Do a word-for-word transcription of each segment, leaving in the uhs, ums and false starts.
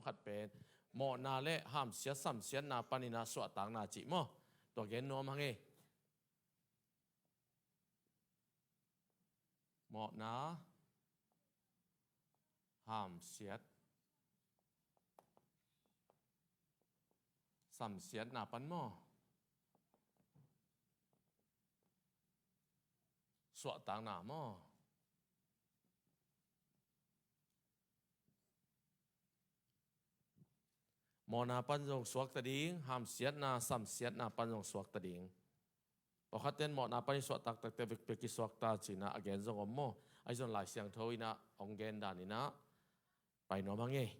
Khat pen mawhna le hamsiat samsiatna panin ah suahtakna cih maw? Tua gen nuam hang ei. Mawhna, hamsiat, samsiatna pan maw? Suahtakna maw? Mawhna pan zong suakta ding, hamsiatna, samsiatna pan zong suakta ding. Pawlkhatte in mawhna pan i suahtak takte vekpi kisuakta ci-in ah a gen zong om maw? Ahi zong Lai Siangtho in ah hong gen dan in ah pai nuam hang ei.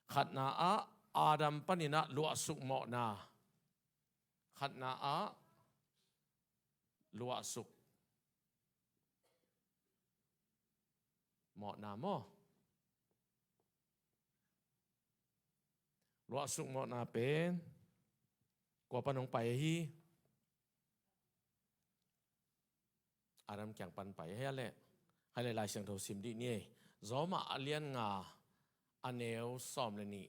Khatna ah Adam panin ah luahsuk mawhna. Khatna ah luahsuk mawhna maw? Luahsuk mawhna pen kua pan hong pai ahi? Adam kiang pan pai ahi a leh. Hai leh Lai Siangtho sim dih ni ei. Roma a lian nga a neu sawm le nih.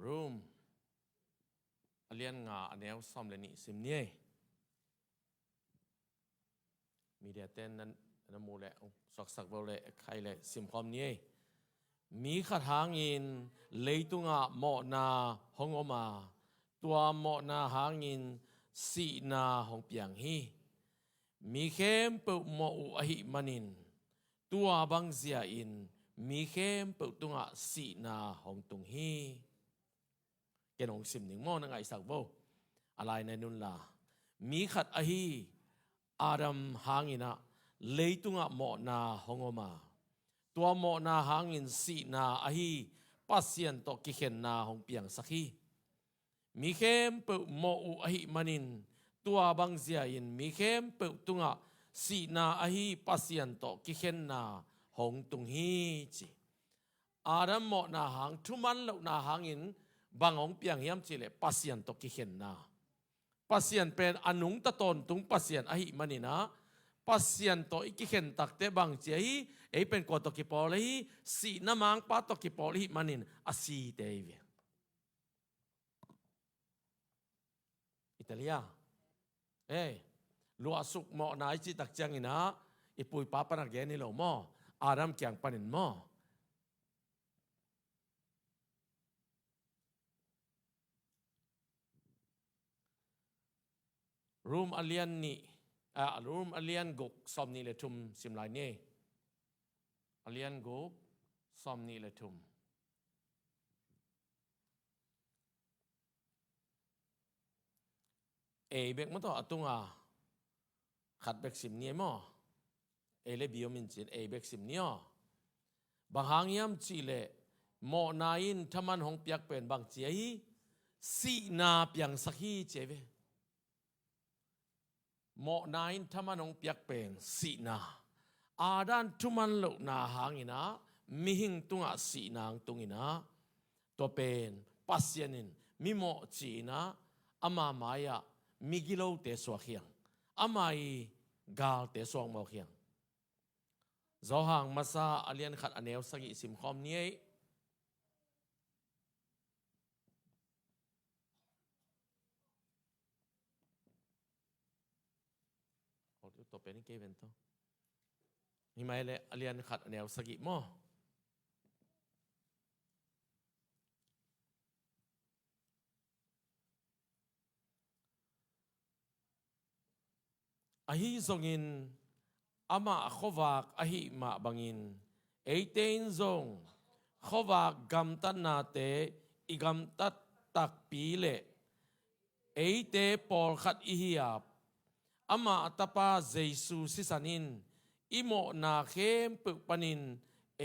Roma a lian nga a neu sawm le nih sim ni ei. Media ten na, na mu leh suaksak vo leh khai leh simkhawm ni ei. Mi khat hangin leitungah mawhna hong om a, tua mawhna hangin sihna hong piang hi. Mi khempeuh mawh uh ahih manin tua bangzia in mi khempeuh tungah sihna hong tung hi. Ken hong sim ning maw, na ngaihsak vo. A lai nai nunla. Mi khat ahi Adam hangin ah leitungah mawhna hong om a, tua mawhna hangin sihna ahi Pasian tawh kikhenna hong piangsak hi. Mi khempeuh mawh uh ahih manin tua bangzia in mi khempeuh tungah sihna ahi Pasian tawh kikhenna hong tung hi ci. Adam mawhna hang, thuman lohna hangin bang hong piang hiam cih leh Pasian tawh kikhenna. Pasian pen a nungta tawntung Pasian ahih manin ah, Pasian tawh i kikhen takte bang ci ahi, ei pen kua tawh kipawl ahi, sihna mangpa tawh kipawl ahih manin a site hi ve. Italia. Eh, luahsuk mawhna i cih tak ciangin ah, i pu i pa pan a gen hi lo maw? Adam kiang panin maw? Roma a lian nih, ah, Roma a lian guk sawm nih le thum sim lai ni. A lian guk sawm nih le thum. Ei bek maw tawh a tunga khat bek sim ni ei maw? Ei le bi om in cin ei bek sim ni aw. Bang hang hiam cih leh mawhna in thaman hong piak pen bang ci ahi? Sihna piangsak hi ci ahi ve. Mawhna in thaman hong piak pen sihna. Adam thuman lohna hangin ah mihing tungah sihna hong tungin ah, tua pen Pasian in mimawh ci-in ah ama mai-ah migilote suak hi hang, ama i galte suak mawk hi hang. Johan masa a lian khat a neu sagih simkhawm ni ei. Tua pen kei ven tawh. Himai le a lian khat a neu sagih maw? Ahi zongin amah khuavak ahih mah bangin eite in zong khuavak gamtatnate i gamtat takpi leh eite pawlkhat i hi a, amah tapa Jesu sisan in i mawhna khempeuh panin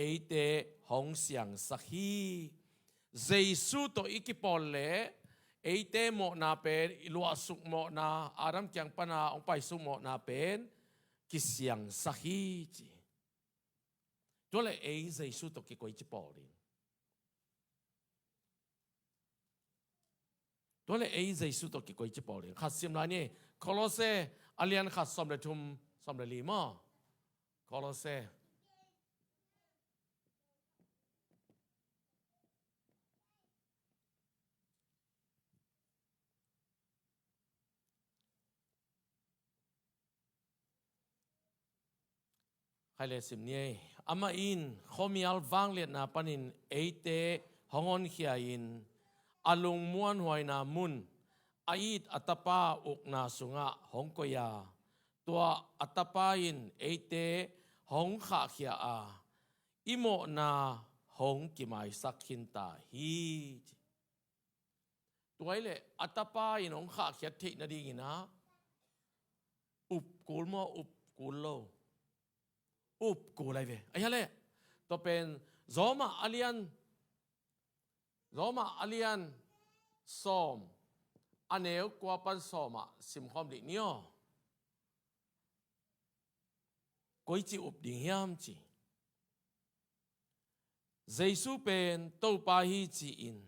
eite hong siangsak hi. Jesu tawh i kipawl leh eite mawhna pen, i luahsuk mawhna, Adam kiang pana hong paisuk mawhna pen kisiangsak hi ci. Tua leh ei Jesu tawh kikoici pawl ding. Tua leh ei Jesu tawh kikoici pawl ding. Khat sim lai ni. Kolose a lian khat sawm le thum, sawm le li maw? Kolose. Khai le sim ni ei. Amah in khuamial vangliatna panin eite hong honkhia-in a lungmuanhuaina mun a it a Tapa ukna sungah hong koih a, tua a Tapa in eite hong khahkhia a, i mawhna hong kimaisak khinta hi. Tua hi leh a Tapa in hong khahkhiat theih nadingin ah, up kul maw, up kul lo? Up kul ahi ve. Ahi a leh, tua pen Roma a lian, Roma a lian sawm, a neu kua pan sawm ah simkhawm dih ni aw. Koici up ding hiam ci. Jesu pen Topa hi ci-in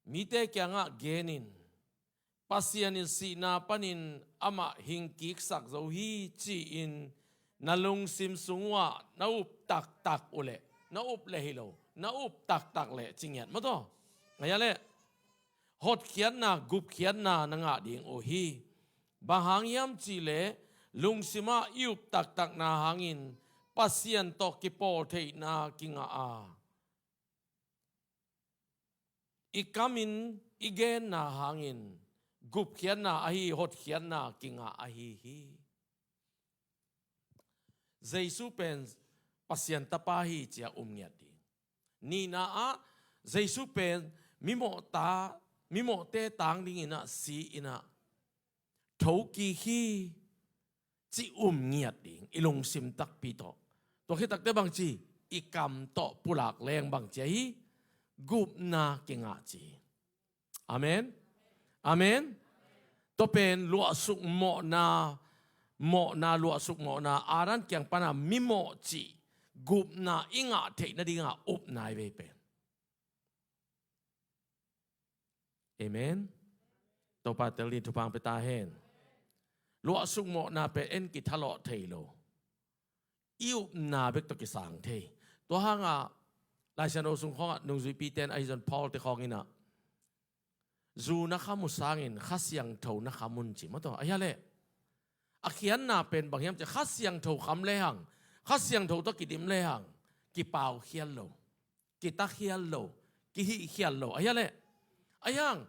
mite kiangah genin, Pasian in sihna panin amah hingkiksak zo hi ci-in na lungsim sung uhah na up taktak uh leh, na up leh hi lo, na up taktak leh ci ngiat maw taw. Ahi a leh, hotkhiatna, gupkhiatna na ngah ding uh hi. Bang hang hiam cih leh, lungsimah i up taktakna hangin Pasian tawh kipawl theihna kingah a, i kamin i genna hangin gupkhiatna ahi hotkhiatna kingah ahi hi. Jesu pen Pasian Tapa hi ci-a um ngiat ding. Nihna ah, Jesu pen mimawhta, mimawhte tang dingin ah si-in ah thokik hi ci um ngiat ding, i lungsim takpi tawh. Tua khit takte bangci, i kam tawh pulak leng bangci ahi, gupna kingah ci. Amen. Amen. Tua pen luahsuk mawhna, mawhna, luahsuk mawhna, Adam kiang pana mimawh cih gupna i ngah theih nadinga upna ahi ve pen. Amen. Topa tel in thupha pia ta hen. Luahsuk mawhna pen en kithalawh thei lo. I upna bek tawh kisang thei. Tua hanga Lai Siangtho sung khawngah nungzuipite in ahi zong Paul te khawng in ah, zu na kham uh sangin Kha Siangtho na kham un ci maw taw. Ahi a leh, a khiatna pen bang hiam cih leh Kha Siangtho kham lehang, Kha Siangtho tawh kidim lehang, kipaukhial lo, kitakhial lo, kihihkhial lo. Ahi a leh, ahi hang,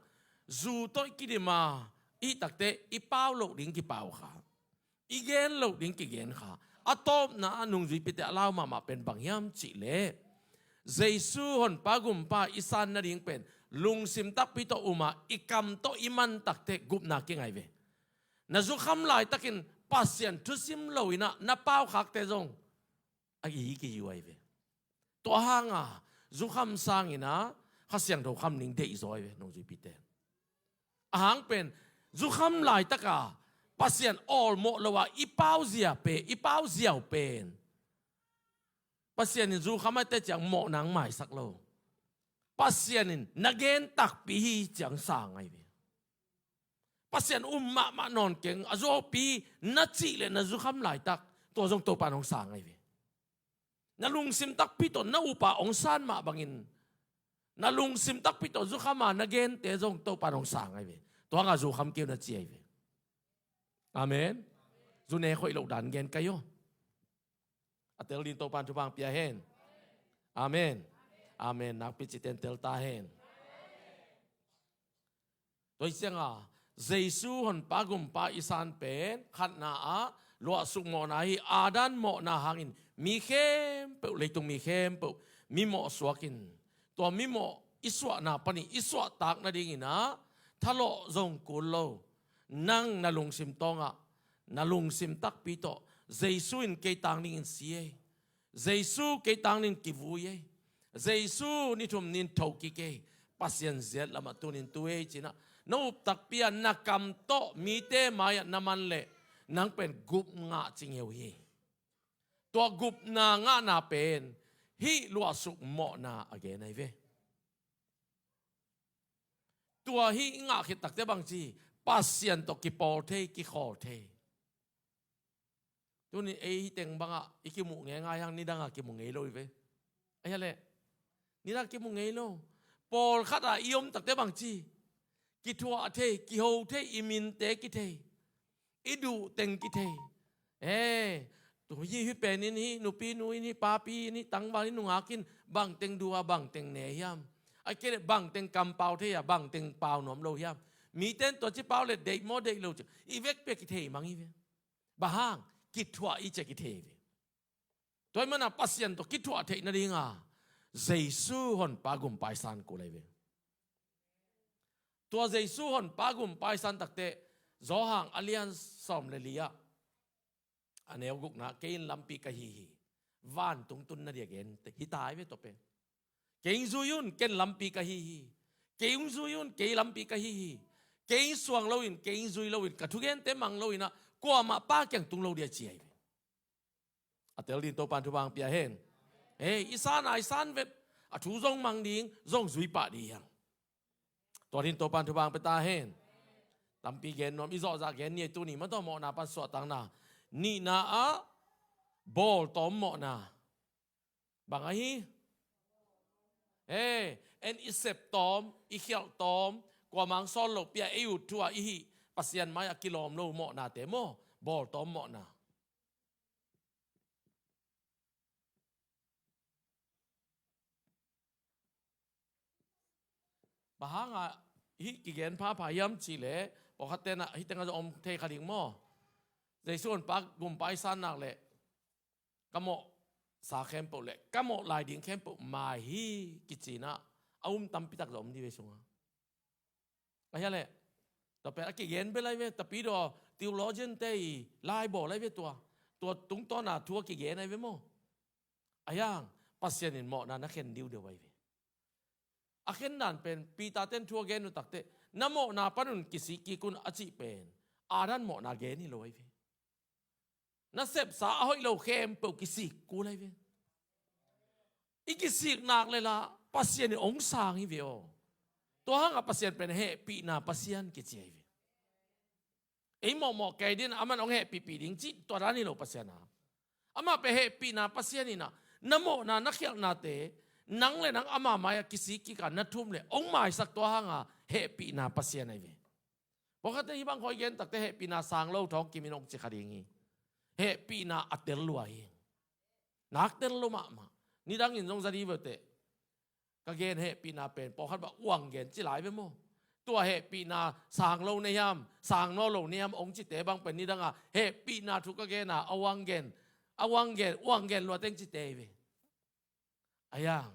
zu tawh i kidim a, i takte i pau loh ding kipau kha, i gen loh ding kigen kha. A tawpna ah nungzuipite a lau mahmah pen bang hiam cih leh, Jesu Honpa Gumpa i san nading pen lungsim takpi tawh um a, i kam tawh i man takte gupna kingai ve. Na zukham laitakin Pasian thusim lo in ah na paukhakte zong a i kiyu ahi ve. Tua hanga zukham sangin ah Kha Siangtho kham ning deihzaw ahi ve, nungzuipite. A hang pen zukham laitaka Pasian awlmawh lo a i pauzia pen, i pauziau pen, Pasian in zukham aite ciang mawhna hong maisak lo. Pasian in na gen takpi hi ciang sang ahi ve. Pasian um mahmah nawn keng, a zuaupi na cih leh na zukham laitak, tua zong Topa in hong sang ahi ve. Na lungsim takpi tawh na upa hong san mah bangin, na lungsim takpi tawh zukham a na gente zong Topa in hong sang ahi ve. Tua hanga zukham kei un na ci ahi ve. Amen. Zu ne khoih loh dan gen ka hi aw. A tel ding Topa in thupha pia hen. Amen. Amen. Nakpi cite in tel ta hen. Tua hi cianga Jesu Honpa Gumpa i san pen khatna ah luahsuk mawhna hi, Adam mawhna hangin mi khempeuh, leitung mi khempeuh mimawh suakin, tua mimawh i suahna panin i suahtak nadingin ah thalawh zong kul lo. Nang na lungsim tawngah, na lungsim takpi tawh, Jesu in kei tang dingin si ei, Jesu kei tang dingin kivui ei, Jesu ni thum ni-in thokik ei, Pasian ziat lamah tunin tu ei ci-in ah na up takpi a, na kam tawh mite mai-ah na man leh nang pen gup ngah cingeu hi. Tua gupna ngahna pen hih luahsuk mawhna a gen ahi ve. Tua hih i ngah khit takte bangci, Pasian tawh kipawl thei, kikhawl thei. Tuni ei hih teng bangah i kimuh ngeingai hang, nidangah kimu ngei lo hi ve. Ahi a leh, nidangah kimu ngei lo. Pawlkhatah i om takte bangci, kithuah thei, kiho thei, i minte kithei, i duh teng kithei. Eh, Tu hi, hih pen in hih nupi nu in hih papi in hih tangval in nungak in bangteng du a bangteng ne hiam? A kei le bangteng kampau thei a bangteng pau nuam lo hiam? Mite in tua ci pau le deih maw deih lo ci i vekpi a kithei mang hi ve. Bang hang? Kithuah i ci a kithei ve. Tua ahih manin Pasian tawh kithuah theih nadinga Jesu Honpa gumpa i san kul ahi ve. Tua Jesu Honpa gumpa i san takteh Johan a lian sawm le li ah a neu gukna, "Kei in lampi ka hi hi." Vantung tun nadia gen hi ta ahi ve tua pen. "Kei hong zui un, ken lampi ka hi hi. Kei hong zui un, kei lampi ka hi hi. Kei hong suang lo in, kei hong zui lo in, ka thugente mang lo in ah kuamah Pa kiang tung lo dia," ci ahi ve. A tel ding Topan thupha hong pia hen. Hei, i san a i san vet, a thu zong mang ding, zong zui pah ding hi hang. Tua ding Topan thupha hong pia ta hen. Tampi gen nuam, i zawhzah gen ni ei, tuni mah tawh mawhna pan suahtakna. Nihna ah bawltawm mawhna. Bang ahi? Hei, en i sep tawm, i khialh tawm, kuamah hong sawl loh pi a ei ut thu a i hih Pasian mai-ah kilawm lo mawhnate maw? Bawltawm mawhna. Bang hangah hih kigen phapha hiam cih leh, pawlkhat ten ah hih tengah zong om thei kha ding maw? Jesu Honpa gumpa i san nak leh, ka mawhsa khempeuh le ka mawh lai ding khempeuh mai hi kici in ah a um tampi tak zong om ding ve sungah. A hia leh, tua pen a kigen bel ahi ve, Tapidaw theologian te i laibawl ahi ve tua. Tua tungtawn a thu a kigen ahi ve maw? A hang, Pasian in mawhna na khen diudeu ahi ve. A khen dan pen, Peter ten thu a gen uh takteh, "Na mawhna pan un kisik kik un," a cih pen Adam mawhna gen hi lo ahi ve. Na sepsa a hoih lo khempeuh kisik kul ahi ve. I kisik nak le lah Pasian in hong sang hi ve aw. Tua hangah Pasian pen hehpihna Pasian kici ahi ve. Ei mawhmawh kei ding, aman hong hehpihpih ding cih tua dan hi lo Pasian a. Amah pen hehpihna Pasian in ah, na mawhna na khialhnate, nang le nang ama mai-ah kisik kik a na thum le hong maisak, tua hangah hehpihna Pasian ahi ve. Pawlkhatte hih bang khawng i gen takteh hehpihna sang lo thawng kim in hong ci kha ding hi. Hehpihna a tel lua hi. Nak tel lo mahmah. Nidang in zong za dih ve teh. Ka gen hehpihna pen pawlkhat bang uang gen ci lai ve maw? Tua hehpihna sang lo na hiam, sang nawn lo na hiam hong cite bang pen nidang a hehpihna thu ka gen a, a uang gen, a uang gen, uang gen lua teng cite hi ve. A hang,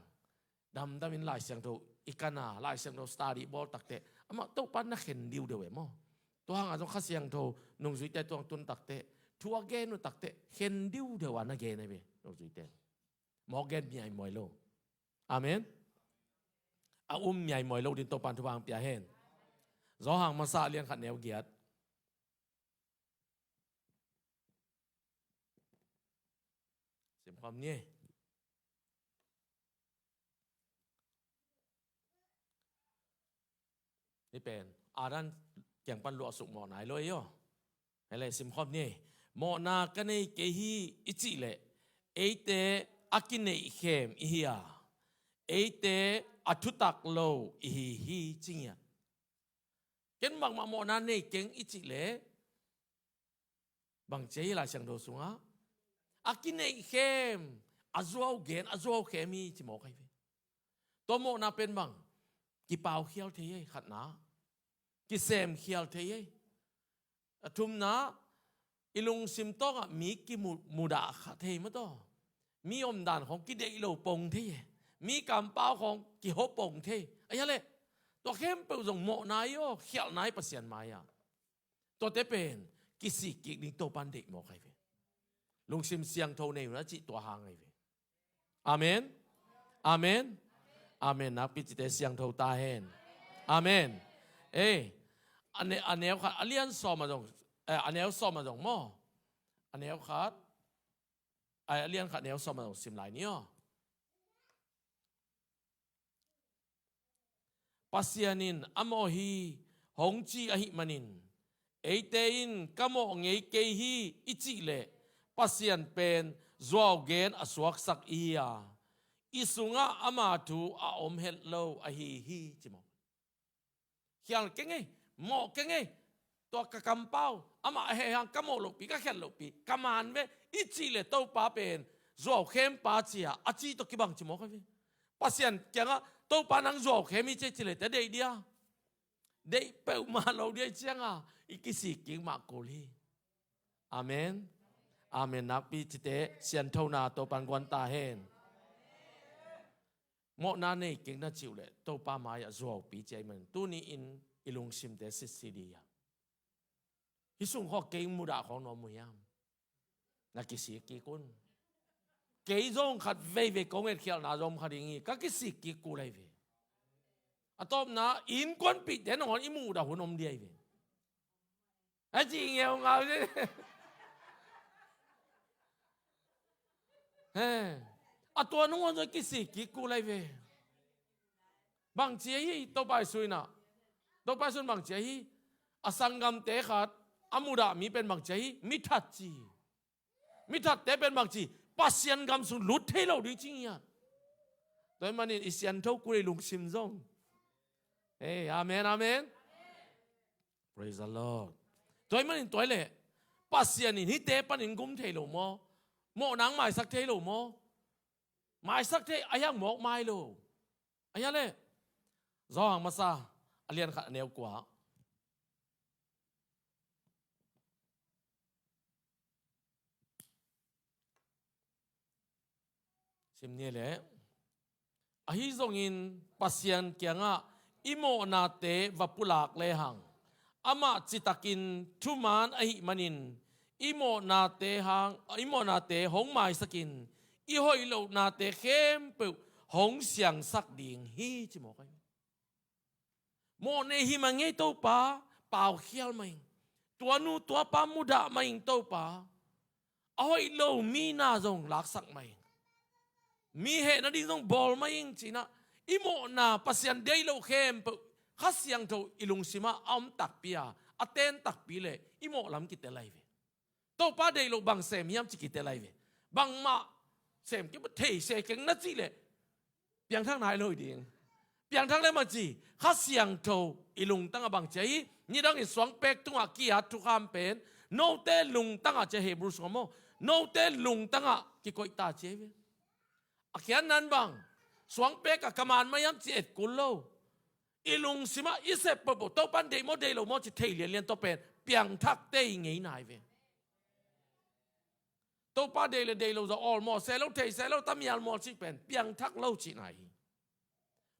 damdam in Lai Siangtho i kan a, Lai Siangtho study bawl takteh, amah Topa na khen diudeu e maw? Tua hangah zong Kha Siangtho nungzuite tung tun takteh, thu a gen uh takteh khen diudeu a na gen ahi ve, nungzuite. Mawk gen miaimuai lo. Amen. A um miaimuai lo ding Topan thupha hong pia hen. Johan Masa a lian khat neu giat. Simkhawm ni. Hih pen Adam kiang pan luahsuk mawhna hi lo ei aw. Hei le, simkhawm ni. Mawhna ka nei kei hi i cih leh, eite a kineihkhem i hi a, eite a thutak lo i hi hi ci ngiat. Ken bangmah mawhna nei keng i cih leh, bang ci hi Lai Siangtho sungah, a kineihkhem, a zuau gen, a zuaukhem hi ci mawk ahi ve. Tua mawhna pen bang, kipaukhial thei ei, khatna. Kisemkhial thei ei. A thumna, i lungsim tawngah mi kimudah kha thei mah tawh. Mi omdan khawng kideih lo pong thei ei. Mi kampau khawng kiho pong thei. A hia leh, tua khempeuh zong mawhna hi aw, khialhna hi Pasian mai-ah. Tuate pen kisik kik ding Topan deih mawk ahi ve. Lungsim siangtho nei un a cih tua hang ahi ve. Amen. Amen. Amen. Nakpi cite siangtho ta hen. Amen. Eh, a ne-, a neu khat, a lian sawm a zong, eh, a neu sawm a zong maw? A neu khat, a, a lian khat neu sawm a zong sim lai ni aw. Pasian in a mawh hi hong ci ahih manin, eite in ka mawh ngei kei hi i cih leh, Pasian pen zuau gen a suaksak i hi a, i sungah ama thu a om het lo ahi hi ci mawk. Khial keng ei, mawh keng ei. tua ka kampau, amah a heh hang ka mawh lohpi, ka khiat lohpi, ka maan ve i cih leh Topa pen zuau khempa ci-a a ci tawh kibang ci mawk hi ve. Pasian kiangah Topa nang zuau khem hi ci, ci leh te deih dia? Deih peuhmah lo dia, ciangah i kisik kik mah kul hi. Amen. Amen nakpi cite sianthona Topan guan ta hen. Mawhna nei kik na cih uh leh Topa mai-ah zuaupi ci ahih manin tuni-in i lungsimte sitsi dih hiam? Hih sung khawng kei mudah khawng na om uh hiam? Na kisik kik un. Kei zong khat veivei kong etkhialhna zong om kha ding hi, ka kisik kik kul ahi ve. A tawpna innkuanpihte nangawn i mudah hun om dih ahi ve. A ci ngeungau dih. He. A tua nangawn zong kisik kik kul ahi ve. Bangci ahi Topa Jesu in ah? Topa Jesu in bangci ahi? A sanggamte khat a mudah mi pen bangci ahi? Mi that ci. Mi thatte pen bangci? Pasian gam sung lut thei lo ding ci ngiat. Tua ahih manin i siantho kul ei lungsim zong. Hey, amen, amen. Praise the Lord. Tua ahih manin tua hi leh Pasian in hihte panin gum thei lo maw? Mawh nang maisak thei lo maw? Maisak thei, a hiang mawk mai lo. A hia leh Johan masa a lian khat a neu kua. Sim ni leh. Ahi zongin Pasian kiangah i mawhnate va pulak lehang, amah citakin thuman ahih manin i mawhnate hang, i mawhnate hong maisakin i hoih lohnate khempeuh hong siangsak ding hi ci mawk ahi. Mawh nei hi mah ing ei Topa, paukhial mah ing. Tua nu tua pa mudah mah ing Topa. A hoih lo mi na zong laksak mah ing. Mi heh nading zong bawl mah ing ci-in ah, i mawhna Pasian deih loh khempeuh Kha Siangtho i lungsimah a om takpi a, a ten takpi leh i mawh lam kitel ahi ve. Topa deih loh bang sem hiam ci kitel ahi ve. Bangmah sem kei, thei se keng na cih leh piangthak nai lo hi ding. Piangthak leh mah ci, Kha Siangtho i lungtangah bangci ahi? Nidangin suangpek tungah ki-at thukham pen note lungtangah ci a, Hebrew sungah maw, note lungtangah kikoih ta ci ahi ve. A khiatna in bang, suangpek ah ka maan mah hiam ci et kul lo. I lungsimah i sep pohpoh, Topa in deih maw deih lo maw ci thei lianlian, tua pen piangthakte i ngeina ahi ve. Topa deih leh deih lo zah awlmawh se lo, thei se lo, tamial mual cih pen piangthak lo cihna hi.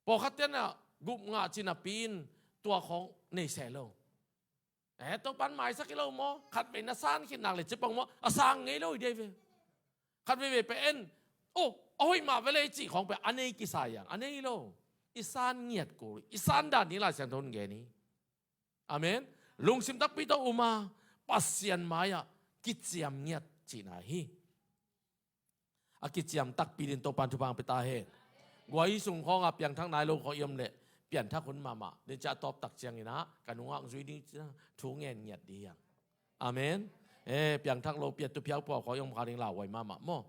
Pawlkhatte in ah gup ngah cih napi-in tua khawng nei se lo. Eh, Topa in maisak hi lo maw? Khatvei na san khit nak leh ci pong maw? A sang ngei lo hi ding ahi ve. Khatveivei pen en, oh, a hoih mah ve leh cih khawng pen a nei kisa hi hang, a nei lo. I san ngiat kul, i san dan ding Lai Siangtho in gen hi. Amen. Lungsim takpi tawh um a, Pasian mai-ah kiciam ngiat cihna hi. A kiciam takpi dingin Topa'n thupha hong pia ta hen. Guai sung khawngah piangthak nai lo khawng i om leh, pianthak hun mahmah. Tua ciang a tawp tak ciangin ah ka nungak zui ding ci-in ah thu ngen ngiat ding hi hang. Amen. Eh, piangthak lo, piattu phiaupua khawng i om kha ding lauhuai mahmah maw.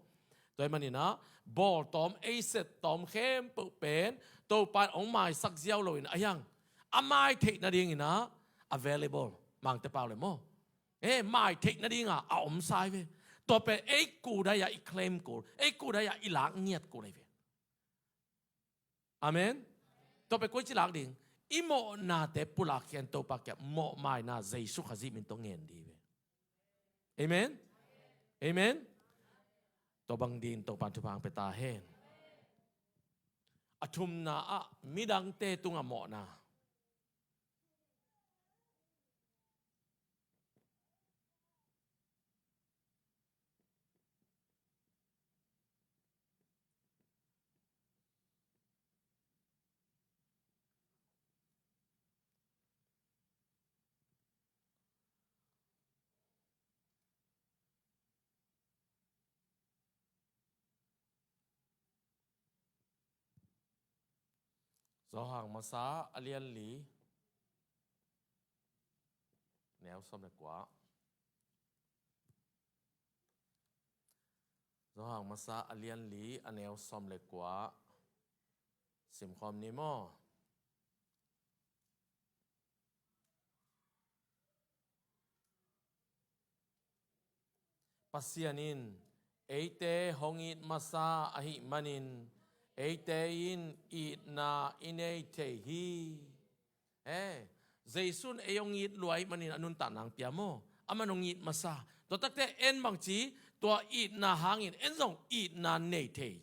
Tua ahih manin ah bawltawm, ei settawm khempeuh pen Topa'n hong maisak ziau loin, a hiang, a mai theih nadingin ah available, Mangte pau leh maw, eh, mai theih nadingah a omsa hi ve. Tua pen ei kudai-ah i claim kul, ei kudai-ah i lak ngiat kul ahi ve. Amen. Tua pen koici lak ding? I mawhnate pulakkhia-in Topa kiang mawhmaina Jesu Khazih min tawh ngen ding hi ve. Amen. Amen. Tua bang dingin Topa'n thupha hong pia ta hen. A thumna ah midangte tungah mawhna. Johan Masa a lian li, neu sawm le kua. Johan Masa a lian li, a neu sawm le kua. Simkhawm ni maw? Pasian in eite hong it masa ahih manin eite in itna i nei thei hi. Eh, Jesu in ei hong it lua ahih manin a nuntakna hong pia maw? Aman hong it masa. Tua takte en bangci, tua itna hangin en zong itna nei thei.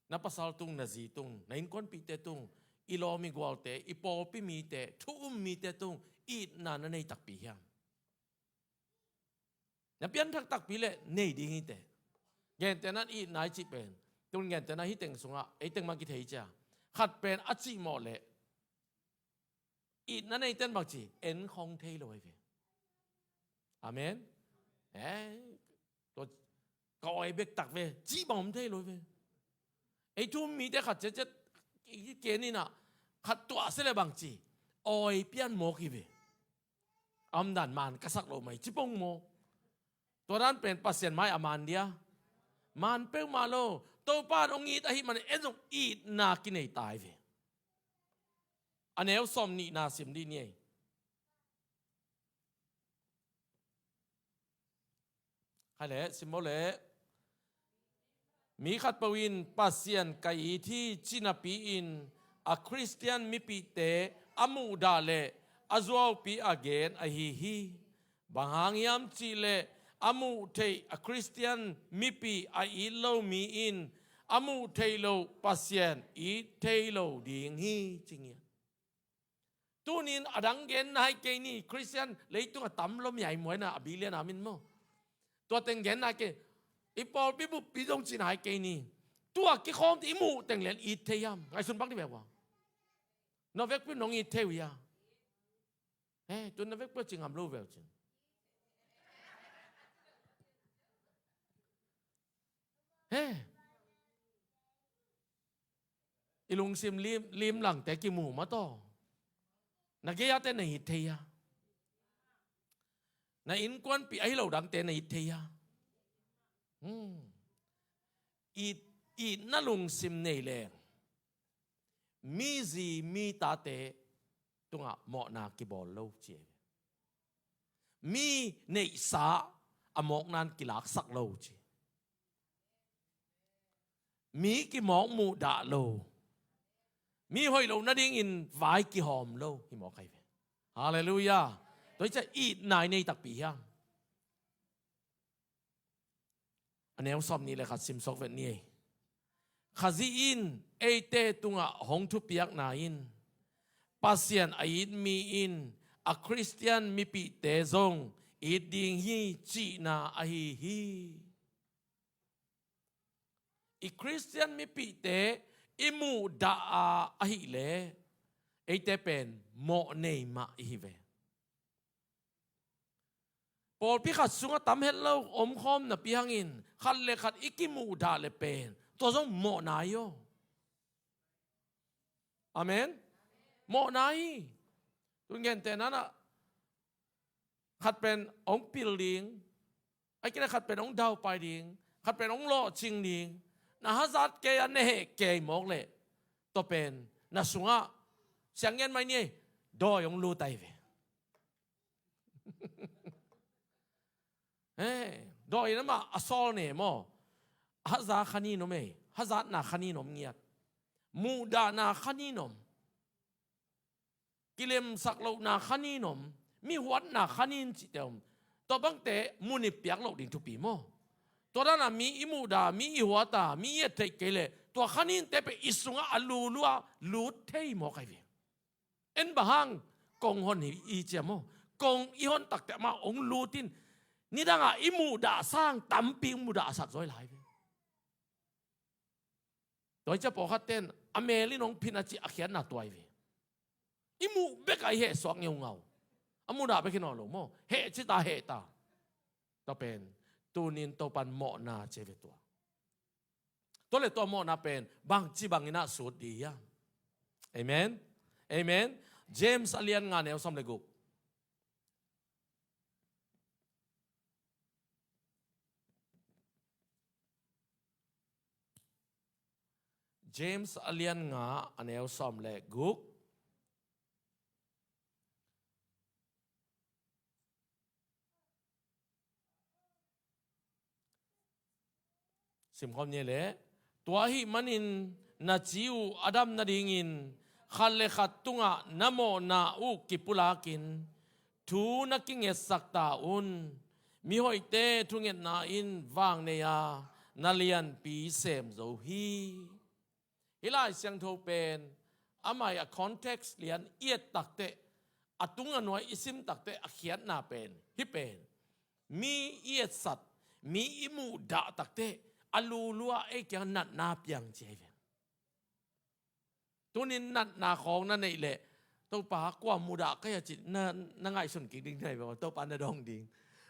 Na pasal tung, na zi tung, na innkuanpihte tung, i lawm i gualte, i pawlpi mite, thu um mite tung itna na nei takpi hiam? Na pianthak takpi leh nei ding hi teh. Gentehna in itna i cih pen, tun gentehna hih teng sungah ei teng mah kithei cia, khat pen a cihmawh leh itna neite in bangci, en khong thei lo hi ve. Amen. Eh, tua ka awi bek tak ve, cih bang om thei lo hi ve. Ei thu um mite khat ciatciat i ken in ah, khat tuah se leh bangci, awi pian mawk hi ve. A omdan man ka sak lo mai ci pong maw? Tua dan pen Pasian mai a man dia? Man peuhmah lo. Topa in hong it ahih manin en zong itna kinei ta hi ve. A neu sawmnihna sim dih ni ei. Khai leh, sim maw leh. Mi khatpeuh in Pasian ka it hi ci napi-in a Khristian mipihte a muhdah leh a zuaupi a gen ahi hi. Bang hang hiam cih leh a muh theih a Khristian mipih a it lo mi in a muh theih loh Pasian it thei lo ding hi, ci ngiat. Tuni-in a dang genna hi kei ni, Khristian leitung a tam lua mi a i muaina a billion a min maw? Tua teng genna hi kei, i pawlpi buppi zong cihna hi kei ni. Tua kikhawm teh i muh teng leh it thei hiam? Ngaihsun bang ni ve ua. Na vekpi nong it thei uh hia? He, tu na vekpi ci ngam lo ve uh cin. He. I lungsim lim, limlangte kimu mah tawh. Na gei-ate na it thei a. Na innkuanpih ahi lo dangte na it thei a. Hmm. It, itna lungsim nei leng mi zi mi tate tungah mawhna kibawl lo ci. Mi neihsa a mawkna in kilaksak lo ci. Mi kimawk muhdah lo. Mi hoih lo nadingin vai kihawm lo hi mawk ahi ve. Halleluiah. Tua hi ciah itna i nei takpi hiam? A neu sawmnih le khat sim sawk vet ni ei. Khazih in eite tungah hong thupiakna in Pasian a it mi in a Khristian mipihte zong it ding hi cihna ahi hi. I Khristian mipihte i muhdah a ahih leh eite pen mawh nei mah i hi ve. Pawlpi khat sungah tam het lo omkhawm napi hangin khat le khat i kimuhdah le pen tua zong mawhna hi aw. Amen. Mawhna hi. Tun gentehna in ah khat pen hong pil ding, ahih kei leh khat pen hong daupai ding, khat pen hong lawhcing ding. Na hazat kei a, na heh kei mawk leh tua pen na sungah siang ngen mai ni ei, dawi hong lut ahi ve. He, dawi in amah a sawl ne maw? Haza khanin om ei, hazatna khanin om ngiat. Muhdahna khanin om. Kilemsak lohna khanin om. Mi huatna khanin cihte om. Tua bangte mun i piak loh ding thupi maw? Tua dana mi i muhdah, mi i huata, mi i et theih kei leh tua khaninte pen i sungah a lulua lut thei mawk ahi ve. En bang hang, kong hon hi i cia maw? Kong i hon takte amah hong lut in, nidangah i muhdah sang tampi hong muhdahsak zaw hi lai ve. Tua hi cia pawlkhat ten a mel in hong phin a cih a khiatna tua hi ve. I muh bekah i heh suak ngeungau. A muhdah bek hi nawn lo maw? Heh ci ta, heh ta. Tua pen tunin Topan mawhna ci ve tua. Tua le tua mawhna pen bangci bangin ah sut dih hiam? Amen. Amen. James a lian nga neu sawm le guk. James a lian nga a neu sawm le guk. Simkhawm ni leh, tua ahih manin na ci uh a dam nadingin khat le khat tungah na mawhna uh kipulakin thu na kingetsak ta un. Mihoihte thungetna in vang nei a, na lianpi sem zo hi. Hih Lai Siangtho pen amah i a context lian i et takteh, a tung a nuai i sim takteh a khiatna pen hih pen, mi i etsat, mi i muhdah takteh a lulua ei kiang natna piang ci ahi ve. Tunin natna khawng na neih leh, Topa kua muhdah ka hia ci na, na ngaihsun kik ding na hi ve. Topa na dong ding.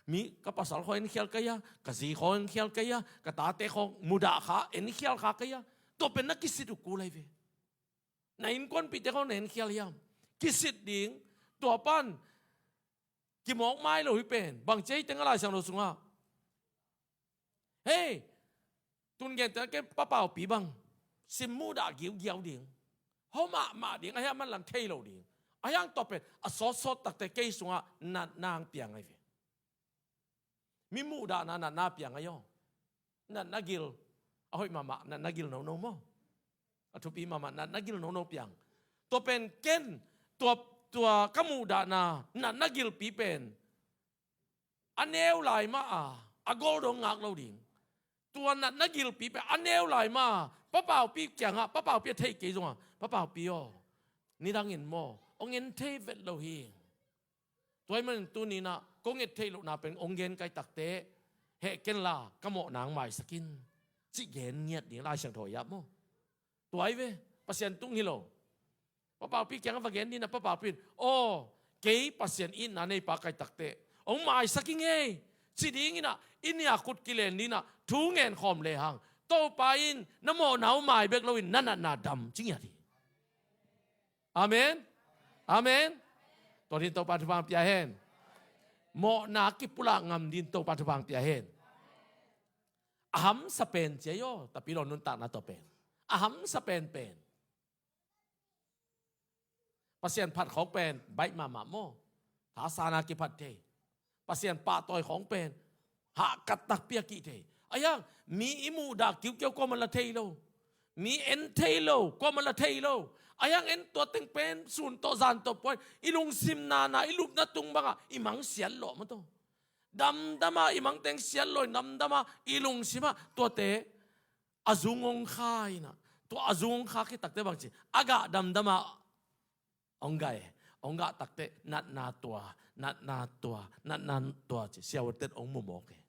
Mi, ka pasal khawng enkhial ka hia, ka zi khawng enkhial ka hia, ka tate khawng muhdah kha, enkhial kha ka hia. Tua pen na kisit uh kul ahi ve. Na innkuanpihte khawng na enkhial hiam? Kisit ding. Tua pan kimawk mai lo hi pen. Bang ci ahi teng a Lai Siangtho sungah, hei, tun gen teng ken Pa Paupi bang sim muhdah giugiau ding. Hau mahmah ding, a hiang man lam thei lo ding. A hiang tua pen a sawtsawt takteh kei sungah natna hong piang ahi ve. Mi muhdahna natna piang ahi aw. Natna gil, a hoih mahmah natna gil nono maw? A thupi mahmah natna gil nono piang. Tua pen ken, tua, tua ka muhdahna natna gilpi pen a neu lai mah a, a gol dong ngak lo ding. Tua natna gilpi pen a neu lai mah a, Pa Paupi kiangah, Pa Paupi a theih kei zongah, Pa Paupi aw, nidangin maw, hong en thei vet lo hi. Tua ahih manin tuninah kong et theih lohna pen hong gen kai takteh, heh ken la ka mawhna hong maisak in, cih gen ngiat ding Lai Siangtho ah maw? Tua ahi ve, Pasian tung hi lo. Pa Paupi kiangah va gen dinah, Pa Paupi in, aw, kei Pasian itna neipa kai takteh hong maisak ing ei, ci dinginah i nia khut kilen dinah thu ngen khawm lehang, Topa in na mawhna uh mai bek loin na natna dam ci ngiat hi. Amen. Amen. Tua din Topa thupha pia hen. Mawhna kipulak ngam din Topa thupha pia hen. A hamsa pen ci ahi aw, tapi lo nuntakna tua pen. A hamsa penpen. Pasian phat khawng pen baih mahmah maw? Thasana kiphat thei. Pasian pahtawi khawng pen hahkat takpi a kih thei. A hiang mi i muhdah kiukiau kuaman la thei lo. Mi en thei lo, kuaman la thei lo. A hiang en tua teng pen sun tawh zan tawh puai, i lungsim nana, i lupna tung bangah i mang siat lawh maw tawh. Damdama i mang teng siat lawh in damdama i lungsimah tuate a zung hong kha inah, tua a zung hong kha khit takteh bang ci, a gah damdama hong gah e, hong gah takteh natna tua, natna tua, natna tua ci siavuante hong mu mawk e.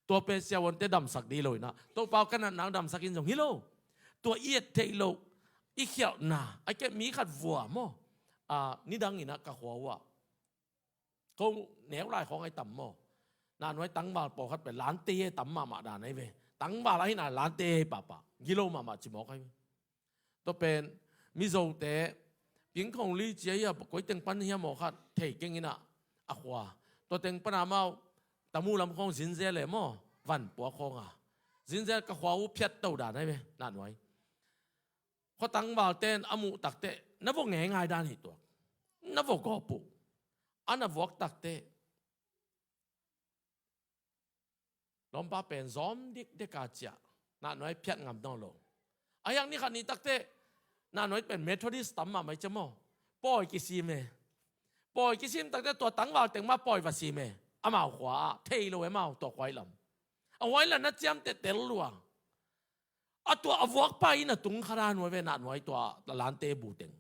Tua pen siavuante damsak ding lo inah, Topa aw ka natna hong damsak in zong hi lo. Tua i et theih loh, i khialhna, a keh mi khat vua maw, a, nidang inah ka khua uhah ko neu lai khawng ahi tam maw? Nahnuai tangval pawlkhat pen lante hi tam mahmah dan ahi ve. Tangval ahina lante hi pahpah. Gilo mahmah ci mawk ahi ve. Tua pen Mizote, Pingkhong Li ci ahi a, koi teng pan hia maw khat thei keng inah a khua. Tua teng pana amau Tamu lam khawng zinzel e maw? Vanpuak khawng a zinzel ka khua uh phiat to dan ahi ve, nahnuai. Khua tangvalte in a muh takteh na vua ngeingai dan hi tuak. Na vua gawp uh. A na vuak takteh lawmpa pen zawm dikdek a ciah, nahnuai phiat ngam nawn lo. A hiang ni khat ni takteh nahnuai pen Methodist tam mahmah i cia maw? Pawi kisim e. Pawi kisim takteh tua tangval teng mah pawi va sim e. Amau khua ah thei lo e, amau tua khua i lam. A huai lam na ciamteh tel lua. A tua a vuakpa in a tung kha dan uh a ve, nahnuai tua lante bu teng.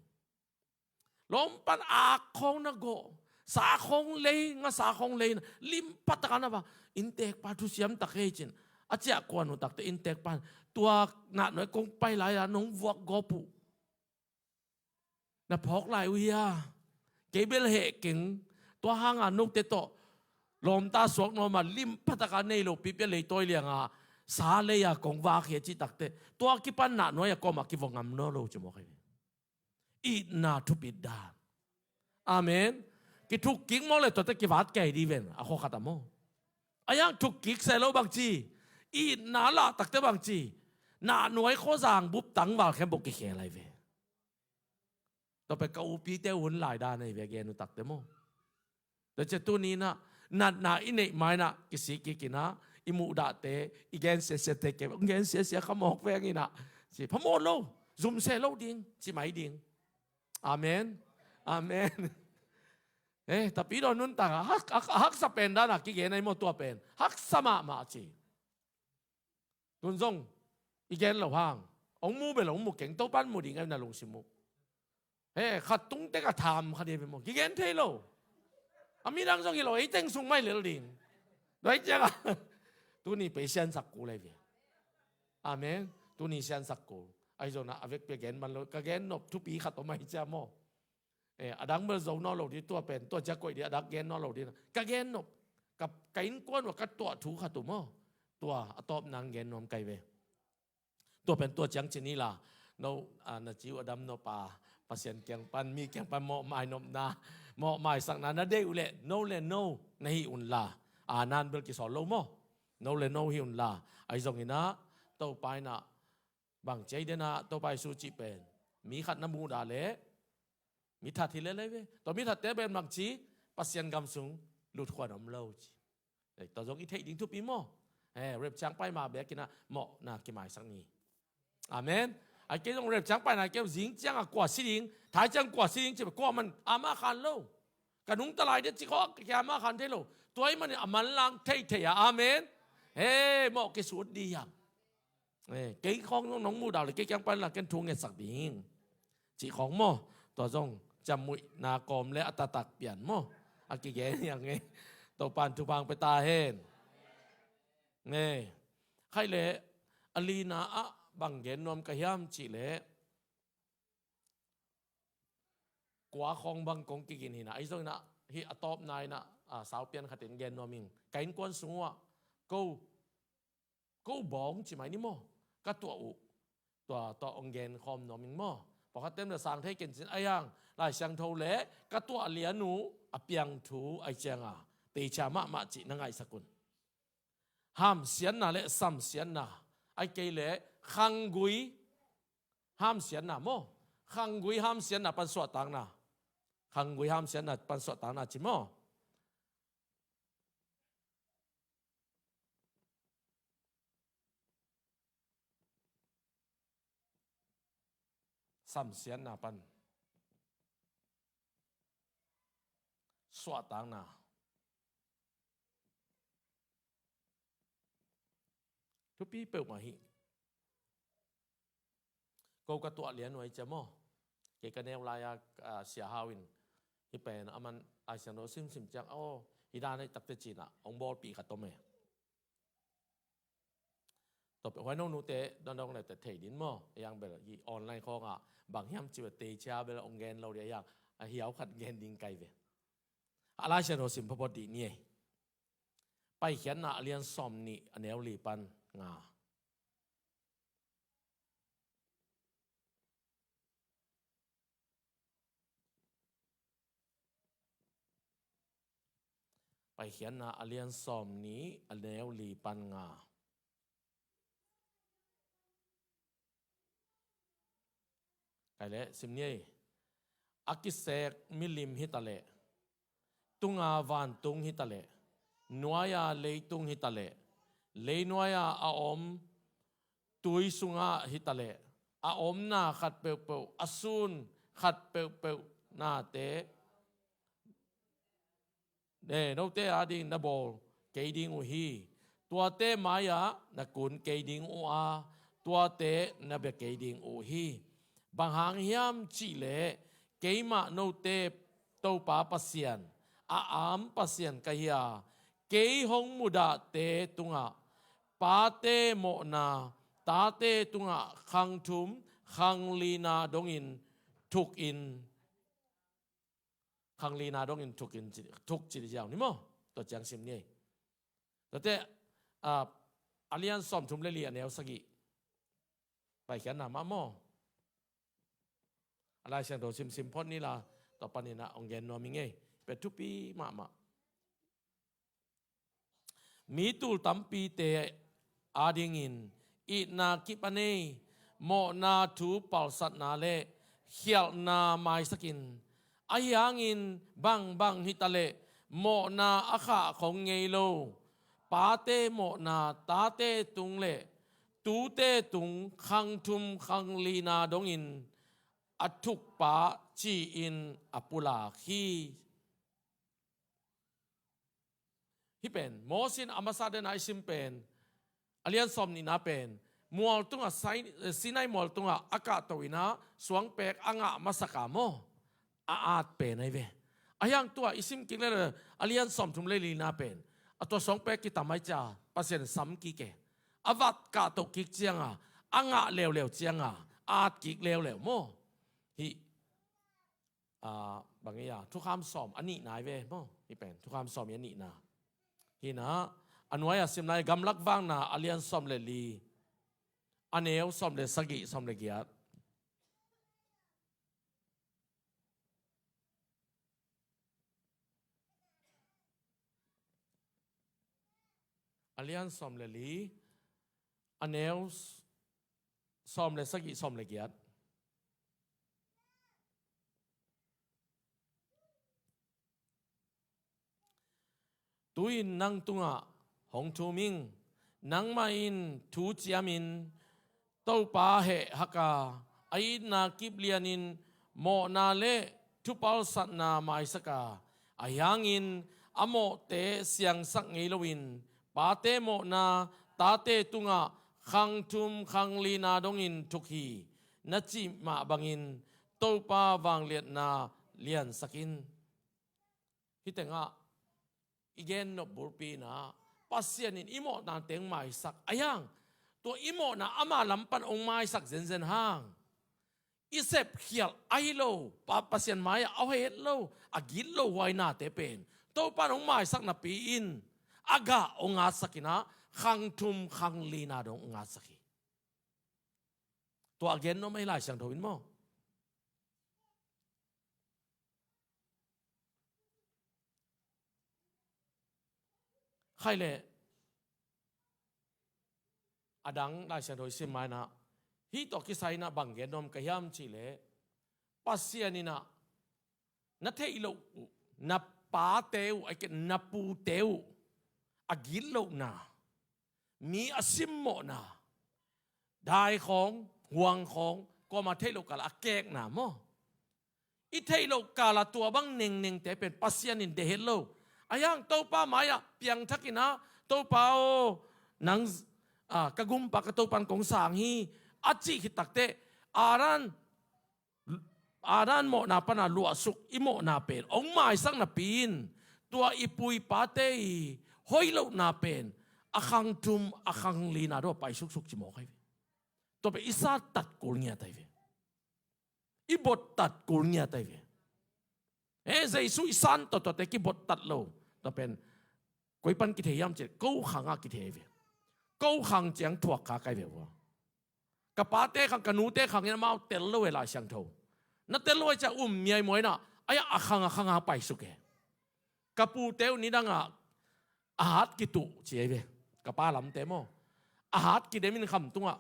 Lawmpan ak khawng na gawh, sa khawng lei, ngasa khawng lei, limpa taka na va, inntekpa thusiam tak hei cin. A ciah kuan uh takteh inntekpa in, tua nahnuai kong pai lai-a nong vuak gawp uh. Na phawk lai uh hia? Kei bel heh keng. Tua hanga note tawh lawmta suak nuam a, limpa taka nei lo pipia leitawi lianga sa lei-a kong vak hi a cih takteh, tua kipan nahnuai a kawmah kivua ngam nawn lo ci mawk ahi ve. Itna thupit dan. Amen. Kithuk kik mawk le tuate kivat kei ding ven, a khua khat a maw? A hiang thuk kik se lo bang ci, itna lah takteh bang ci, nahnuai khuazang bup tangval khempeuh kikhel ahi ve. Tua pen ka upite hun lai dan ahi ve, gen uh takteh maw? Tua ciah tuni inah natna i neih ma inah kisik kik inah, i muhdahte, i gen siasiate kei, gen siasia ka mawk veng inah, ci phamawh lo, zum se lo ding, ci mai ding. Amen. Amen. Eh, tapi dawn nuntak a hak, hak, haksa pen dan a kigen ai maw tua pen. Haksa mahmah ci. Tun zong i gen lo hang. Hong mu bel hong mu keng, Topan mu ding ai na lungsim uh. He, khat tung tek a tham khat hi ve maw. Kigen thei lo. A midang zong hi lo, ei teng sung mai lel ding. Duai ciang a. Tuni pei siansak kul ai ve. Amen. Tuni siansak kul. Ahi zong a vekpi a gen man lo. Ka gen nop thupi khat om ahi cia maw. Eh, a dang bel zo nawn lo ding, tua pen, tua cia koih ding, a dak gen nawn lo ding. Ka gen nop, ka, ka innkuan uh a ka tuah thu khat uh maw. Tua, a tawp nang gen nuam kai ve. Tua pen tua ciang ci ni la, no, a, na ci uh a dam nop a, Pasian kiang pan, mi kiang pan mawhmai nopna, mawhmaisakna, na deih uh leh, no le no, na hih un la. A nan bel kisol lo maw. No le no hih un la. Ahi zong inah, Topa inah, bang ci ai den ah, Topa Jesu cih pen. Mi khat na mudah leh, mi that hi lel ai ve. Tua mi thatte pen bang ci, Pasian gam sung, lut khuan om lo ci. Eh, tua zong i theih ding thupi maw. Eh, rapture ciang pai ma bek inah, mawhna kimaisak ni. Amen. Ai kei zong rapture ciang pai na kei zing ciang a kua si ding, thai ciang kua si ding, ci kua man, ama khan lo. Ka nungta lai ding ci khawng, kia ama khan thei lo. Tua ahih manin a manlang theithei a. Amen. He, mawh kisut ding hiam. Eh, kei khawng nong, nong mudah leh kei kiang pan la ken thu ngetsak ding. Cih khawng maw, tua zong, ciamnuihna kawm leh a taktak pian maw. A kigen hiang e. Topan thupha pia ta hen. Nge. Khaih leh, a lina ah bang gen nuam ka hiam cih leh. Kua khawng bang kong kigin hi na. Ahi zong inah, hih a tawpna inah, a, saupian khat in gen nuam ing. Ka innkuan sung uh ah, ko, ko bawng ci mai ni maw. Ka tuah uh. Tua, tua hong gen khawm nuam ing maw. Pawlkhat tem le sang thei ken cin ai hang. Lai Siangtho leh, ka tuah lian uh, a piang thu ai ciang a. Teicia mahmah cih na ngaihsak un. Hamsiatna leh samsiatna. Ai kei leh, khanggui, hamsiatna maw. Khanggui hamsiatna pan suahtakna. Khanggui hamsiatna pan suahtakna ci maw. Samsiatna pan suahtakna. Thupi peuhmah hi. Ko ka tuah lian uh ai cia maw. Kei ka neu lai a, a, Sia Hau in. Hih pen, aman, Lai Siangtho simsim ciang, aw, hih dan ai takte cih inah, hong bawlpih khat om e. Tua pen, huai no nute, dondong le te thei din maw. Hiang bel, hih online khawng ah, bang hiam ci ve teicia bel, hong gen lo ding hiang, a hiau khat gen ding kai ve. A Lai Siangtho sim phot dih ni e. Paikhiatna a lian sawm nih a neu li pan nga. Paikhiatna a lian sawm nih a neu li pan nga. Kai leh, sim ni ei. A kisek milim hi ta leh, tunga vantung hi ta leh, nuaia leitung hi ta leh, leinuaia a om tui sungah hi ta leh, a omna khat peuhpeuh, a sun khat peuhpeuh nate, ne, note ading na bawl kei ding uh hi. Tuate mai-ah na kun kei ding uh a, tuate na bia kei ding uh hi. Bang hang hiam cih leh, keimah note Topa Pasian, a am Pasian ka hi a, kei hong mudahte tungah, pate mawhna, tate tungah khang thum, khang lina dongin thukin, khang lina dongin thukin ci, thuk ci ziau ni maw? Tua ciang sim ni ei. Tuate, a, a lian sawm thum le li a neu sagih. Paikhiatna mah maw? A Lai Siangtho simsim phot ni la, tua panin ah hong gen nuam ing ei. Pen thupi mahmah. Mi tul tampite adingin itna kip a nei, mawhna thu palsatna le khialhna maisakin, ahi hangin bangbang hi ta leh mawhna a khah khong ngei lo, pate mawhna tate tung le tute tung khang thum khang lina dongin a thukpa ci-in a pulak hi. Hih pen Moses in a masa dena i sim pen a lian sawm nihna pen mual tungah Sai-, Sinai mual tungah a kahto inah suangpek a ngah masaka maw, a at pen ahi ve. Ahi hang tua i sim kik le a lian sawm thum le lina pen a tua suangpek kitam ai cia Pasian sam kik e. A vat kahto kik cianga a ngah leuleu cianga a at kik leuleu maw. Hih a, bang ia, Thukham sawm a nihna hi ve maw. Hih pen Thukham sawm i a nihna. Hinah a nuai a simna hi Gamlak Vakna a lian sawm le li, a neu sawm le sagih, sawm le giat. A lian sawm le li, a neu s-, sawm le sagih, sawm le giat. Tu-in nang tungah hong thum ing, nangmah in thu ciamin Topa heh hak a, a itna kip lianin mawhna le thupalsatna maisak a, ahi hangin a mawhte siangsak ngei loin pate mawhna tate tungah khang thum khang lina dongin thuk hi, na cih mah bangin Topa vangliatna liansak in. Hih tengah i gen nop bulpi inah Pasian in i mawhna teng maisak ahi hang, tua i mawhna ama lam pan hong maisak zenzen hang, i sepkhialh ahi lo, Pa-, Pasian mai-ah a het lo, a gitloh huai nate pen Topa in hong maisak napi-in a gah hong ngatsak inah khang thum khang lina dong hong ngatsak hi. Tua a gen nop mah hi Lai Siangtho in maw. Khai le a dang Lai Siangtho i sim mainah hih tawh kisai inah bang gen nuam ka hiam cihleh, Pasian inah na theih loh uh, na pate uh, a kei na pute uh a gitlohna, mi a simmawhna, dai khawng, huang khawng, kuama theih loh kala a kekna maw. I theih loh kala tua bang nengnengte pen Pasian in deih het lo. Ahi hang Topa mai-ah piangthak inah, Topa aw, nang, a, ka gumpa ka Topa in kong sang hi, a cih khit takteh, Adam, Adam mawhna pana luahsuk i mawhna pen hong maisak napi-in, tua i pu i pate i hoih lohna pen a khang thum a khang lina dong a pai suksuk ci mawk ahi ve. Tua pen i sattat kul ngiat ahi ve. I bottat kul ngiat ahi ve. E, Jesu i san tawtawte kibottat lo. Tua pen koi pan kithei hiam cihleh ko khangah kithei ahi ve. Ko khang ciang thuak kha kai ve ua. Ka pate khang, ka nute khang in amau tel lo e Lai Siangtho. Na tel lo e cia um miaimuai inah, ai a khang a khangah paisuk e. Ka pute uh nidangah a hat kituh ci ahi ve. Ka pa lamte maw. A hat kidem in kham tungah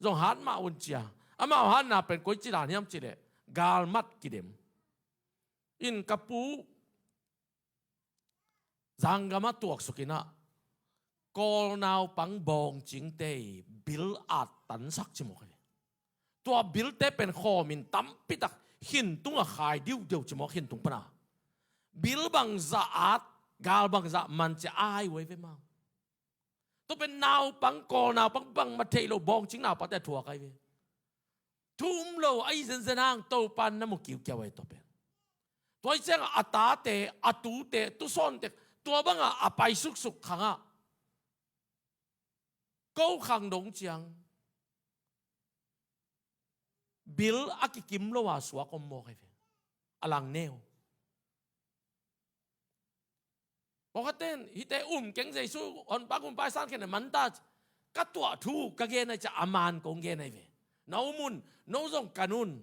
zong hat mah un cia. Amau hatna pen koici dan hiam cihleh galmat kidem. In ka pu Zanggamah tuaksuk inah Kawl naupang bawngcingte i bil at tansak ci mawk ahi ve. Tua bilte pen khawmin tampitak khintung a khai diudiu ci mawk, khintung pana. Bil bangzah at, gal bangzah man ci a ai uh ahi ve maw. Tua pen naupang, Kawl naupang bangmah theih loh bawngcing naupangte a thuak ahi ve. Thu um lo ahi zenzen hang Topa in na mu kiukiau ahi tua pen. Tua hi ciangah a tate, a tute, tusawnte, tua bangah a paisuksuk khangah ko khang dong ciang bil a kikim lo a suak om mawk ahi ve. A lang neu. Pawlkhatte in hihte um keng, Jesu honpa gumpa i san khen a manta, ka tuah thu ka gen ahi ciah a man kong gen ahi ve. Na um un, no zong kan un.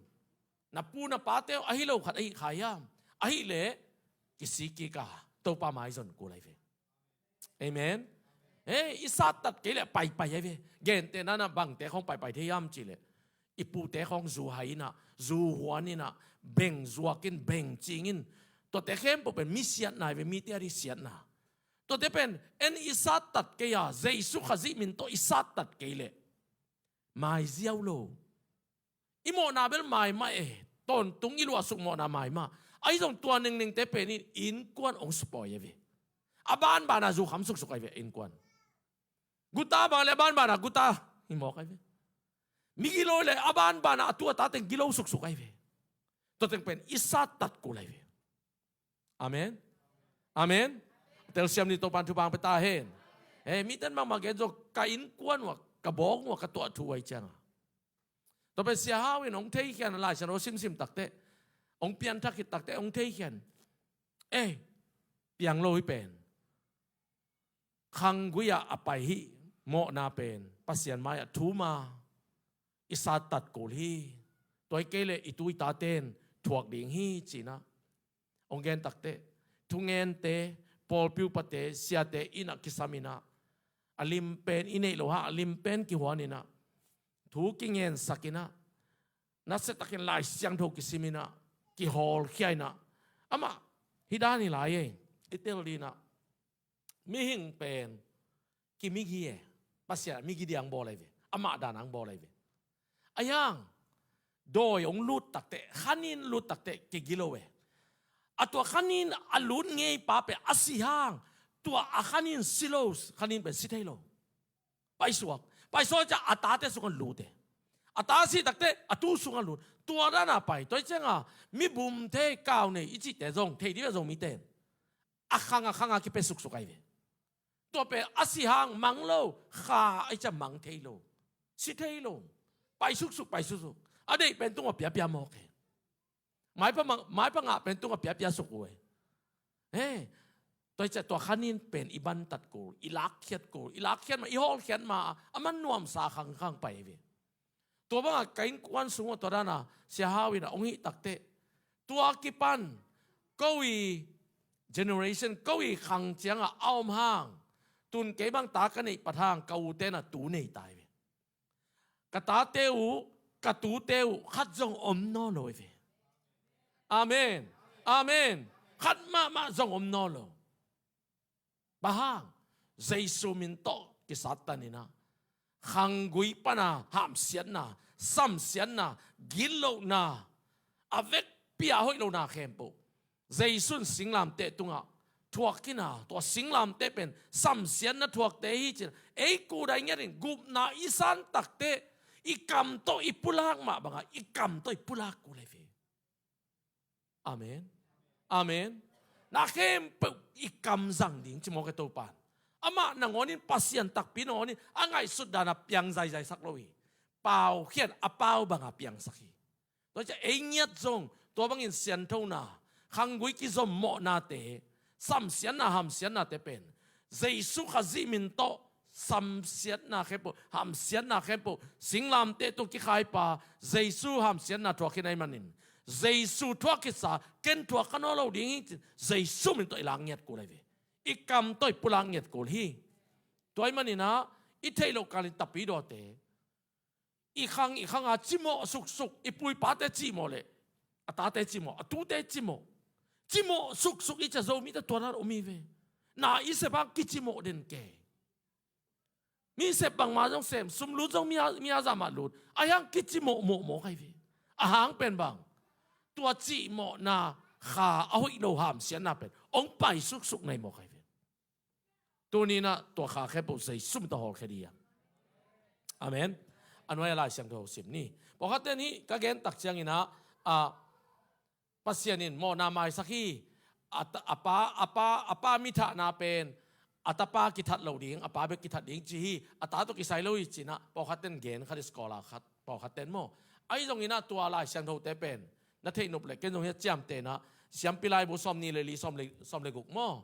Na pu na pate uh ahi lo khat ahi kha hiam? Ahih leh kisik kik a Topa mai zon kul ahi ve. Amen. He, i sattat kei leh paipai ahi ve. Gentehna na bangte khawng paipai thei hiam cihleh, i pute khawng zu hai inah, zu huan inah, beng zuak in, beng cing in. Tuate khempeuh pen mi siatna ahi ve, mite a dih siatna. Tuate pen en i sattat kei a, Jesu Khazih min tawh i sattat kei leh maiziau lo. I mawhna bel mai mah e, tawntung i luahsuk mawhna mai mah. Ahi zong tua nengnengte pen in innkuan hong spoil ahi ve. A banbana zu kham suksuk ahi ve innkuan. Guta bang le a banbana guta hi mawk ahi ve. Migilo le a banbana a tu a ta teng gilo suksuk ahi ve. Tua teng pen i sattat kul ahi ve. Amen. Amen. Telsiam ni Topan thupha pia ta hen. Eh, miten bangmah gen zong ka innkuan uh ah, ka bawng uh ah, ka tuah thu ahi cianga. Tua pen Sia Hau in hong theikhian a Lai Siangtho simsim takteh, hong pianthak khit takteh hong theikhian. Eh, piang lo hi pen. Khanggui ah a pai hih mawhna pen Pasian mai-ah thum a i sattat kul hi. Tua hi kei leh i tu i taten thuak ding hi cinah hong gen takteh, thungente, pawlpi upate, siate innah kisam innah, a lim pen i neih loh hang a lim pen kihuan innah, thu kingensak innah, nasiatakin Lai Siangtho kisim innah, kihawlkhia innah, amah hih dan hi lai ei, i tel dinah. Mihing pen kimigi e. Pasian a migi diang bawl ahi ve. Amah dan ang bawl ahi ve. Ahi hang dawi hong lut takteh, khanin lut takteh kigilo e. A tua khanin a lut ngeipa pen a si hang, tua a khanin si lo, khanin pen si thei lo. Paisuak. Paisuak ciah a tate sungah lut e. A ta si takteh a tu sungah lut. Tua dana pai. Tua hi cianga mi bum thei, kau nei i cihte zong thei dih ve, Zomite in a khang a khang a kipia suksuk ahi ve. Tua pen a si hang mang lo, kha ahi ciah mang thei lo. Si thei lo. Pai suksuk, pai suksuk. A deih pen tungah piapia mawk e. Maipha mang-, maipha ngah pen tungah piapia suk uh e. Eh, tua hi ciah tua khanin pen i bantat kul, i lakkhiat kul, i lakkhiat ma, i hawlkhiat ma, a man nuamsa khangkhang pai ahi ve. Tua banga ka innkuan sungah tua dana Sia Hau in a hong hih takteh, tua kipan ko i generation, ko i khang ciangah a om hang, tun kei bang ta ka neih pat hang ka ute na tu nei ta hi ve. Ka tate uh, ka tute uh khat zong om nawn lo hi ve. Amen. Amen. Khat mahmah zong om nawn lo. Bang hang? Jesu min tawh kisattan innah, khanggui pana hamsiatna, samsiatna, gitlohna, a vekpi a hoih lohna khempeuh Jesu in singlamteh tungah thuak innah, tua singlamteh pen samsiatna thuakte hi cinah, ei kudai ngiatin gupna i san takteh, i kam tawh i pulak mah bangah i kam tawh i pulak kul ahi ve. Amen. Amen. Na khempeuh i kam zang ding ci mawk e Topan. Amah nangawnin, Pasian takpi nangawnin a ngaihsut dana piang zaizaisak lo hi. Paukhian a pau banga piangsak hi. Tua ciah ei ngiat zong tua bangin sianthona, khanggui kizom mawhnate, samsiatna hamsiatnate pen Jesu Khazih min tawh samsiatna khempeuh, hamsiatna khempeuh singlamteh tung kikhaipa Jesu hamsiatna thuak hi na hih manin, Jesu thuak khitsa ken thuak ka nawn lo ding hi, Jesu min tawh i lak ngiat kul ahi ve. I kam tawh i pulak ngiat kul hi. Tua hih maninah i theih loh kalin tapidawte, i khang i khanga cimawh suksuk, i pu i pate cimawh leh a tate cimawh, a tute cimawh, cimawh suksuk i cia Zomite tua dan om hi ve. Na i sep hang kicimawh den kei. Mi sep bangma zong sem, sum lut zong mi a, mi a zah mah lut. Ahi hang kicimawh mawhmawh ahi ve. A hang pen bang? Tua cimawhna kha a hoih lo hamsiatna pen hong pai suksuk na hi mawk ahi ve. Tuninah tua kha khempeuh Jesu min tawh hawlkhia dih hiam? Amen. A nuai a Lai Siangtho sim ni. Pawlkhatte in hih ka gen tak cianginah, a, Pasian in mawhna maisak hi. A ta-, a pa, a pa, a pa mithahna pen a tapa kithat lo ding, a pa bek kithat ding ci hi. A ta tawh kisai lo hi cinah pawlkhatte in gen khat, i scholar khat, pawlkhatte in maw. Ahi zonginah tua Lai Siangthote pen na theih nop leh ken zong hi a ciamtehnah, Siampi Laibu sawmnih le li, sawm le, sawm le guk maw.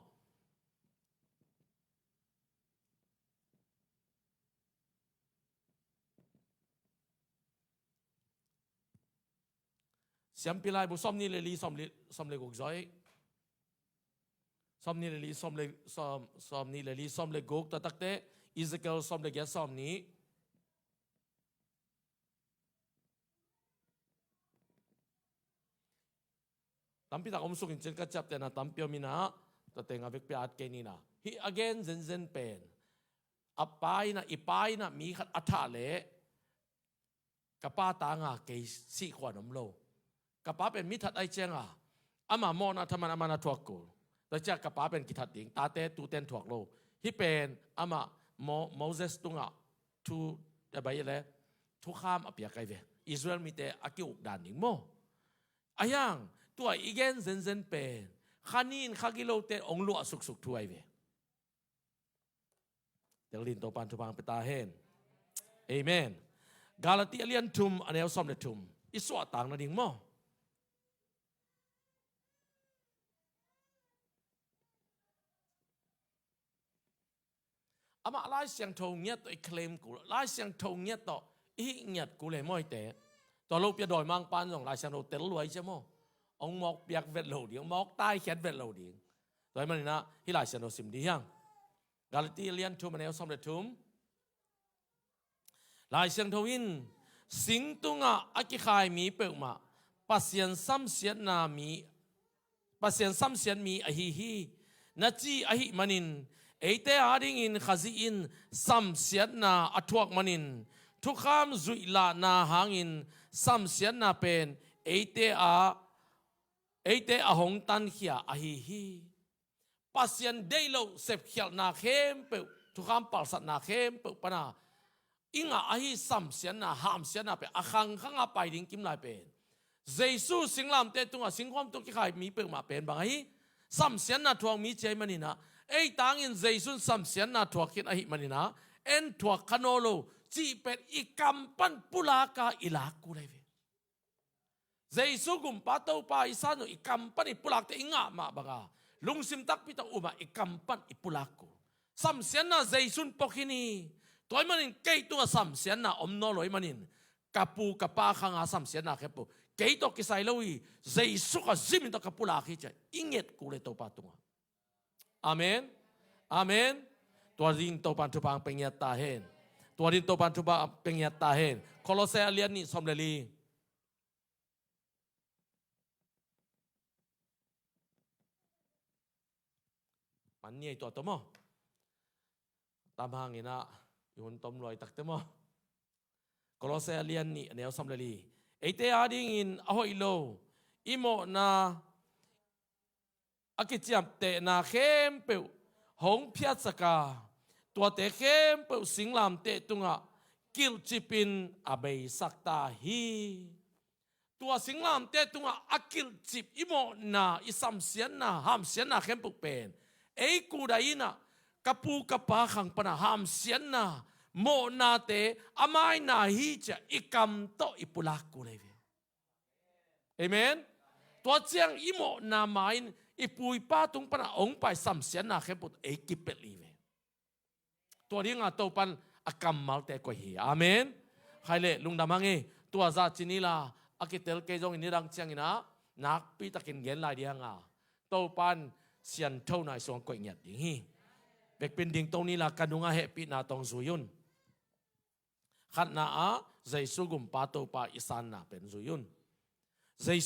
Siampi Laibu sawmnih le li, sawm le, sawm le guk zaw ei. Sawmnih le li, sawm le, sawm, sawmnih le li, sawm le guk, tua takteh Ezekiel sawm le giat, sawmnih. Tampi tak om sukin cin ka ciaptehna tampi om inah, tua teng a vekpi a at kei nina. Hih a gen zenzen pen, a pa in ah, i pa in ah mi khat a thah leh, ka pa tanga kei sih khuan om lo. Ka pa pen mi that ahih cianga, ama mawhna thaman ama na thuak kul. Tua ciang ka pa pen kithat ding, tate tuten thuak lo. Hih pen amah Mo-, Moses tungah thu, a bai le, thukham a piak ahi ve. Israel mite a ki-uk dan ding maw. Ahi hang, tua i gen zenzen pen, kha ni in kha gilote hong luah suksuk thu ahi ve. Tel dingin Topan thupha pia ta hen. Amen. Galati a lian thum, a neu sawm le thum. I suahtak nading maw. Amah Lai Siangtho ngiat tawh i claim kul, Lai Siangtho ngiat tawh i hih ngiat kul e mawite. Tua lo pia dawimangpa'n zong Lai Siangtho tel lua hi cia maw. Hong mawk piak vet lo ding, hong mawk taikhiat vet lo ding. Tua ahih manin ah, hih Lai Siangtho sim dih hiang. Galati lian thum, a neu sawm le thum. Lai Siangtho in, sing tungah a kikhai mi peuhmah Pasian samsiatna mi, Pasian samsiat mi ahi hi, na ci ahih manin, eite adingin Khazih in samsiatna a thuak manin, thukham zuih lahna hangin samsiatna pen eite a, eite a hong tankhia ahi hi. Pasian deih loh sepkhialhna khempeuh, thukham palsatna khempeuh pana i ngah ahi samsiatna, hamsiatna pen a khangkhanga pai ding kim lai pen, Jesu singlamteh tungah singkhuam tungah kikhai mi peuhmah pen bang ahi, samsiatna thuak mi ci ahih manin ah, ei tangin Jesu in samsiatna thuak khin ahih manin ah, en thuak kha nawn lo cih pen i kam pan pulak a i lak kul ahi ve. Jesu Gumpa Topa i san uh i kam pan i pulakte i ngah mah banga, lungsim takpi tawh um a i kam pan i pulak uh. Samsiatna Jesu in pia khin hi. Tua ahih manin kei tungah samsiatna om nawn lo ahih manin, ka pu ka pa khanga samsiatna khempeuh kei tawh kisai lo hi. Jesu ka zim in tawh ka pulak hi ci-a i nget kul e Topa tungah. Amen. Amen. Tua dingin Topan thupha pia ngiat ta hen. Tua dingin Topan thupha pia ngiat ta hen. Kolose a lian nih sawm le li. Man ni ei tua tawh maw. Tam hangin ah i hun tom luai takte maw. Kolose a lian nih a neu sawm le li. Eite adingin a hoih lo i mawhna a kiciaptehna khempeuh hong phiatsak a, tuate khempeuh singlamteh tungah kilhcipin a beisak ta hi. Tua singlamteh tungah a kilhcip i mawhna, i samsiatna, hamsiatna khempeuh pen ei kudai in ah, ka pu ka pa khang pana hamsiatna, mawhnate a maina hi ci-a i kam tawh i pulak kul ahi ve. Amen. Tua ciang i mawhna ma-in i pu i pa tung pana hong pai samsiatna khempeuh ei kipelh hi ve. Tua dinga Topan a kammalte koih hi. Amen. Khai le lungdam hang e. Tua zah ci ni la, a kitel kei zongin nidang ciangin ah nakpi takin gen lai ding hanga, Topan sianthona i sungah koih ngiat ding hi. Vekpi-in dingto ni la, ka nungah hehpihna tawh zui un. Khatna ah Jesu Gumpa Topa i sanna pen zui un. Jesu